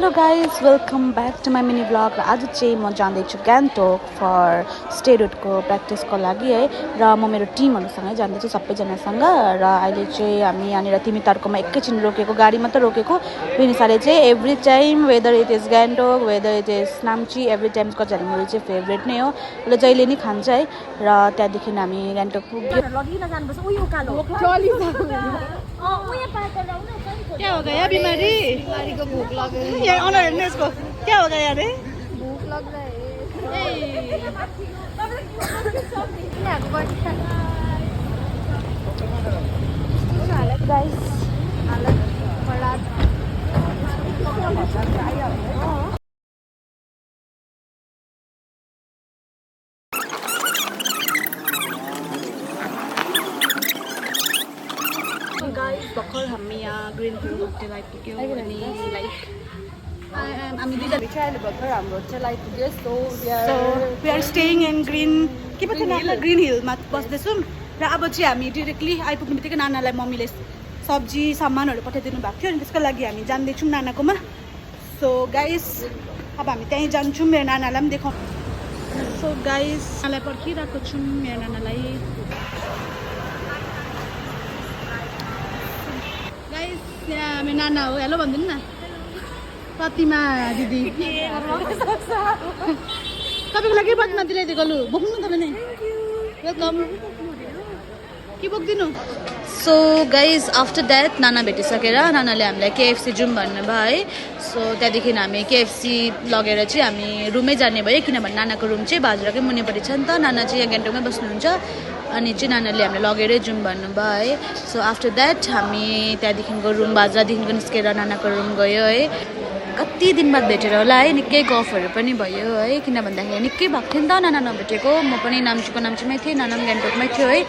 Hello guys welcome back to my mini vlog र आज चाहिँ म जाँदैछु गान्तोक फर स्टेरोडको प्र्याक्टिसको लागि है र म मेरो टिमहरूसँगै जाँदैछु सबैजनासँग र अहिले चाहिँ हामी यहाँनिर तिमीतर्कोमा एकैछिन रोकेको गाडी मात्र रोकेको विनिसाले चाहिँ every time whether it is Gangtok whether it is Namchi every time कचहरी मेरो चाहिँ फेभरेट नै हो र जहिले नि खान्छ है र त्यहाँदेखि हामी गान्तोक पुग्यो क्या हो गया बीमारी को भूख लग रही है। ये ऑनर है इसको क्या हो गया रे भूख लग रहा है गाइस हालत बड़ा गाइस भर्खर हामी यहाँ ग्रिन हिल होटेल आइपुग्यौँ अनि लाइक हामी दुईजना चाहिँ अहिले भर्खर हाम्रो होटेल आइपुग्यो so we are staying in green के पो थियो ग्रिन हिलमा बस्दैछौँ र अब चाहिँ हामी डिरेक्टली आइपुग्ने बित्तिकै नानालाई मम्मीले सब्जी सामानहरू पठाइदिनु भएको थियो अनि त्यसको लागि हामी जाँदैछौँ नानाकोमा सो गाइस अब हामी त्यहीँ जान्छौँ मेरो नानालाई पनि देखाउँ सो गाइस नानालाई पर्खिरहेको छौँ मेरो नानालाई गाइस यहाँ मेरो नाना हो हेलो भनिदिनु न प्रतिमा दिदी तपाईँको लागि प्रतिमा दिलाइदिएको लु बोक्नु तपाईँले वेलकम के बोक्दिनु सो गाइज आफ्टर द्याट नाना भेटिसकेर नानाले हामीलाई केएफसी जाउँ भन्नुभयो है सो त्यहाँदेखि हामी केएफसी लगेर चाहिँ हामी रुमै जाने भयो किनभने नानाको रुम चाहिँ बाजुराकै मुनिपट्टि छ नि त नाना चाहिँ यहाँ गान्तोकमै बस्नुहुन्छ अनि चाहिँ नानाले हामीलाई लगेरै जाउँ भन्नुभयो है सो आफ्टर द्याट हामी त्यहाँदेखिको रुम बाजुरादेखिको निस्केर नानाको रुम गयो है कति दिन बाद भेटेर होला है निकै गफहरू पनि भयो है किन भन्दाखेरि निकै भएको थियो नि त नाना नभेटेको म पनि नाम्चीमै थिएँ नाना पनि गान्तोकमै थियो है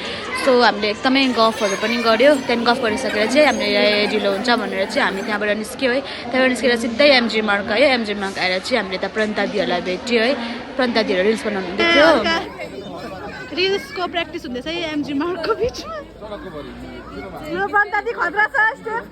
सो हामीले एकदमै गफहरू पनि गऱ्यो त्यहाँदेखि गफ गरिसकेर चाहिँ हामीले ढिलो हुन्छ भनेर चाहिँ हामी त्यहाँबाट निस्क्यौँ है त्यहाँबाट निस्केर सिधै एमजी मार्ग आयो एमजी मार्ग आएर चाहिँ हामीले त प्रन्ता दिदीहरूलाई भेट्यो है प्रन्ता दिदीहरू रिल्स बनाउनु हुँदै थियो रिल्सको प्र्याक्टिस हुँदैछ है एमजी मार्गको बिचमा यो प्रन्ता दिदी खतरा छ स्टेप